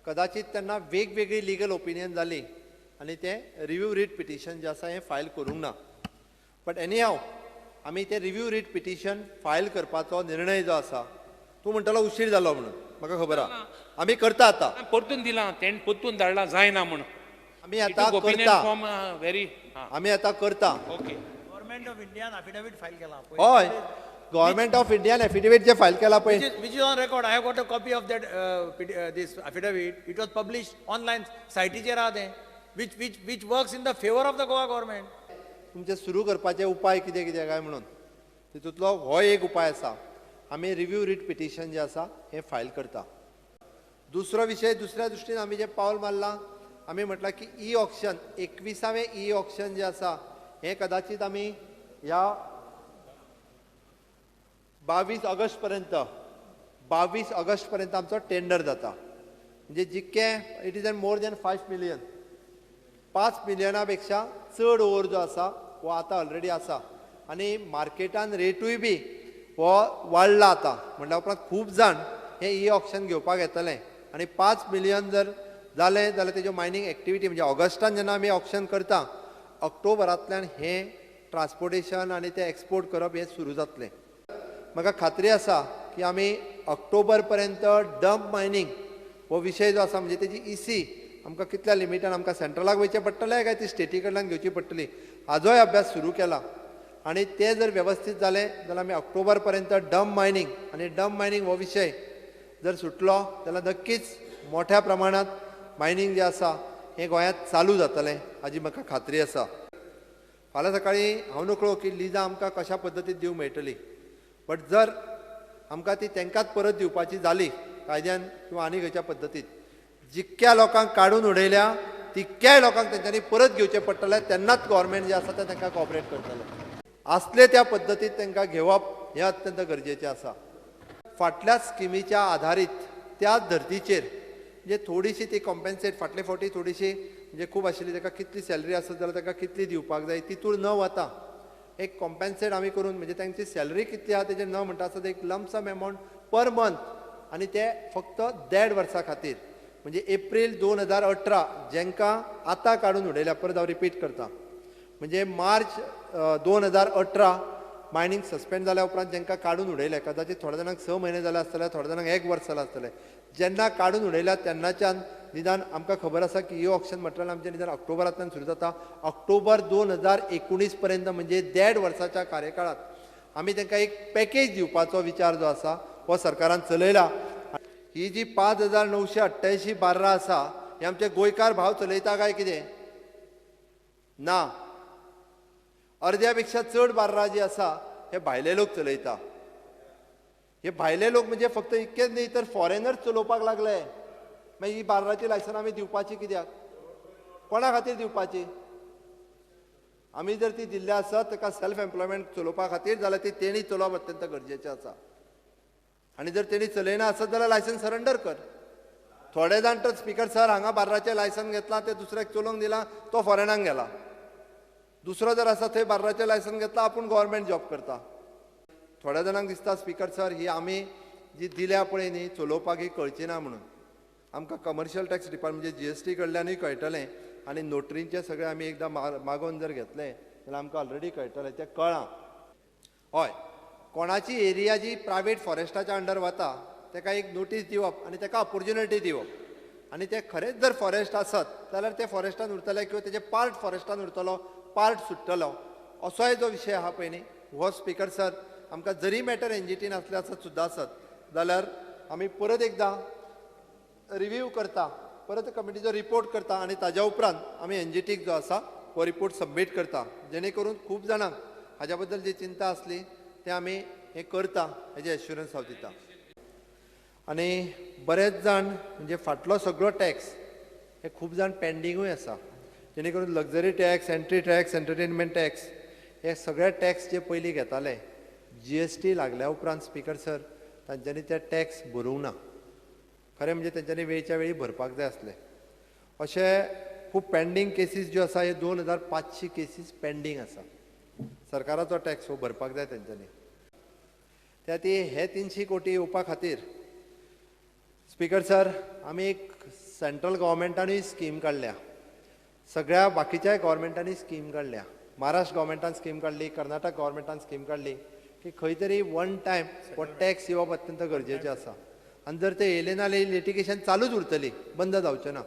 कदाचित तेन्ना वेगवेगळी लिगल ओपिनियन जाली आनी तें रिव्यू रीट पिटिशन जें आसा हें फायल करूंक ना. बट एनी हाव, आमी तें रिव्यू रीट पिटिशन फायल करपाचो निर्णय जो आसा, तूं म्हणटलो उशीर जालो म्हणून, म्हाका खबर आहा. आमी करता आतां. परतून दिलां तेणें, परतून धाडलां जायना म्हूण. आमी आतां करता. फॉर्म व्हेरी आमी आतां करता. ओके. गव्हर्मेंट ऑफ इंडियान affidavit file केला. हय, गव्हर्मेंट ऑफ इंडियान एफिडेवीट जे फायल केला पळय, which is on record. I have got a copy of that this affidavit. It was published online. सायटीचेर आहा तें, which works in the favour of the Goa government. तुमचे सुरू करपाचे उपाय कितें कितें काय म्हणून, तितूंतलो हो एक उपाय आसा. आमी रिव्यू रीट पिटिशन जें आसा हें फायल करता. दुसरो विशय, दुसऱ्या दृश्टीन आमी जें पावल मारलां, आमी म्हटलां की ई ऑक्शन, 21वें ई ऑक्शन जें आसा हें कदाचित आमी ह्या 22 ऑगस्ट पर्यंत, 22 ऑगस्ट पर्यंत आमचो टेंडर जाता. म्हणजे जितकें it is an more than 5 million, 5 मिलियना पेक्षा चड ओर जो आसा हो आतां ऑलरेडी आसा आनी मार्केटान रेटूय बी हो वाडला आतां. म्हणल्या उपरांत खूब जाण हें ई ऑक्शन घेवपाक येतलें आनी 5 मिलियन जर जालें जाल्यार तेज्यो मायनींग एक्टिविटी, म्हणजे ऑगस्टान जेन्ना आमी ऑक्शन करता, ऑक्टोबरांतल्यान हें ट्रान्सपोर्टेशन आनी तें एक्सपोर्ट करप हें सुरू जातलें. म्हाका खात्री आसा की आमी ऑक्टोबर पर्यंत डंप मायनींग हो विशय जो आसा, म्हणजे तेजी इसी आमकां कितल्या लिमिटान आमकां सेंट्रलाक वयचें पडटलें काय ती स्टेटी कडल्यान घेवची पडटली, हाजोय अभ्यास सुरू केला. आनी तें जर वेवस्थीत जालें जाल्यार आमी ऑक्टोबर पर्यंत डंप मायनींग आनी डंप मायनींग हो विशय जर सुटलो जाल्यार नक्कीच मोठ्या प्रमाणांत मायनींग जें आसा हें गोंयांत चालू जातलें हाजी म्हाका खात्री आसा. फाल्यां सकाळीं हांव नकळो की लिजां आमकां कशा पद्दतीन दिवंक मेळटली, बट जर आमकां ती तांकांच परत दिवपाची जाली कायद्यान किंवा आनी खंयच्या पद्दतीत, जितक्या लोकांक काडून उडयल्या तितक्याय लोकांक तेंच्यांनी परत घेवचें पडटलें, तेन्नाच गव्हर्मेंट जें आसा तें तांकां कॉपरेट करतलें. आसले त्या पद्दतीत तांकां घेवप हें अत्यंत गरजेचें आसा. फाटल्या स्किमीच्या आधारीत त्या धर्तीचेर म्हणजे थोडीशी ती कॉम्पेन्सेट फाटले फावटी थोडीशी म्हणजे खूब आशिल्ली, ताका कितली सॅलरी आसत जाल्यार ताका कितली दिवपाक जाय तितूर न वता एक कॉम्पेन्सेट आमी करून, म्हणजे तांची सॅलरी कितली आहा तेजेर न म्हणटा आसत एक lump sum amount per month, आनी ते फक्त 1.5 वर्सां खातीर, म्हणजे एप्रील 2018 जेंकां आतां काडून उडयल्या, परत हांव रिपीट करता, म्हणजे मार्च 2018 मायनींग सस्पेंड जाल्या उपरांत जेंकां काडून उडयलें, कदाचित थोड्या जाणांक 6 म्हयने जाले आसतले, थोड्या जाणांक 1 वर्स जालां आसतलें, जेन्ना काडून उडयल्या तेन्नाच्यान निदान आमकां खबर आसा की ई ऑक्शन मटेरियल आमचें निदान ऑक्टोबरांतल्यान सुरू जाता. ऑक्टोबर 2019 पर्यंत म्हणजे 1.5 वर्साच्या कार्यकाळांत आमी तांकां एक पॅकेज दिवपाचो विचार जो आसा हो सरकारान चलयला. ही जी 5,988 बार्रां आसा हे आमचे गोंयकार भाव चलयता काय कितें ना, अर्द्या पेक्षा चड बार्रां जी आसा हे भायले लोक चलयता. हे भायले लोक म्हणजे फक्त इतकेच न्ही तर फॉरेनर्स चलोवपाक लागले. मागीर ही बार्राची लायसन्स आमी दिवपाची कित्याक, कोणा खातीर दिवपाची? आमी जर ती दिल्ली आसत ताका सेल्फ एम्प्लॉयमेंट चलोवपा खातीर जाल्यार ती तेणी चलोवप अत्यंत गरजेचें आसा, आनी जर तेणी चलयना आसत जाल्यार लायसन्स सरेंडर कर. थोडे जाण तर स्पिकर सर हांगा बार्राचें लायसन्स घेतलां तें दुसऱ्याक चलोवंक दिलां, तो फॉरेनाक गेला. दुसरो जर आसा थंय बार्राचें लायसन्स घेतलां, आपूण गव्हर्मेंट जॉब करता. थोड्या जाणांक दिसता स्पिकर सर ही आमी जी दिल्या पळय न्ही चलोवपाक ही कळची ना म्हणून, आमकां कमर्शियल टॅक्स डिपार्टमेंट म्हणजे GST कडल्यानूय कळटलें आनी नोटरींचें सगळें आमी एकदां मागोवन जर घेतलें जाल्यार आमकां ऑलरेडी कळटलें, तें कळ्ळां. हय, कोणाची एरिया जी प्रायवेट फॉरेस्टाच्या अंडर वता ताका एक नोटीस दिवप आनी ताका ऑपोर्च्युनिटी दिवप, आनी ते खरेंच जर फॉरेस्ट आसत जाल्यार ते फॉरेस्टान उरतले किंवा तेजे पार्ट फॉरेस्टान उरतलो, पार्ट सुट्टलो, असोय जो विशय आहा पळय न्ही हो स्पिकर सर आमकां जरी मॅटर NGT नासले आसत सुद्दां आसत जाल्यार आमी परत एकदां रिव्यू करता, परत कमिटीचो रिपोर्ट करता आनी ताज्या उपरांत आमी NGTक जो आसा हो रिपोर्ट सबमीट करता, जेणे करून खूब जाणांक हाज्या बद्दल जी चिंता आसली ते आमी हें करता हेजें एश्युरन्स हांव दिता. आनी बरेच जाण म्हणजे फाटलो सगळो टॅक्स हे खूब जाण पेंडिंगूय आसा, जेणे करून luxury tax, entry tax, entertainment tax हे सगळे टॅक्स जे पयलीं घेताले GST लागल्या उपरांत स्पिकर सर तांच्यांनी ते टॅक्स भरूंक ना. खरें म्हणजे तेंच्यांनी वेळच्या वेळी भरपाक जाय आसले. अशे खूब पेंडींग केसीस ज्यो आसा हे 2500 केसीस पेंडींग आसा. सरकाराचो टॅक्स हो भरपाक जाय तेंच्यांनी. त्या खातीर हे 300 कोटी येवपा खातीर स्पिकर सर आमी एक सेंट्रल गव्हर्मेंटानूय स्कीम काडल्या, सगळ्या बाकीच्याय गव्हर्मेंटांनी स्कीम काडल्या. महाराष्ट्र गव्हर्मेंटान स्कीम काडली, कर्नाटक गव्हर्मेंटान स्कीम काडली की खंय तरी वन टायम हो टॅक्स येवप अत्यंत गरजेचें आसा. आनी जर ते येयले ना जाल्यार लिटिगेशन चालूच उरतली, बंद जावचें ना.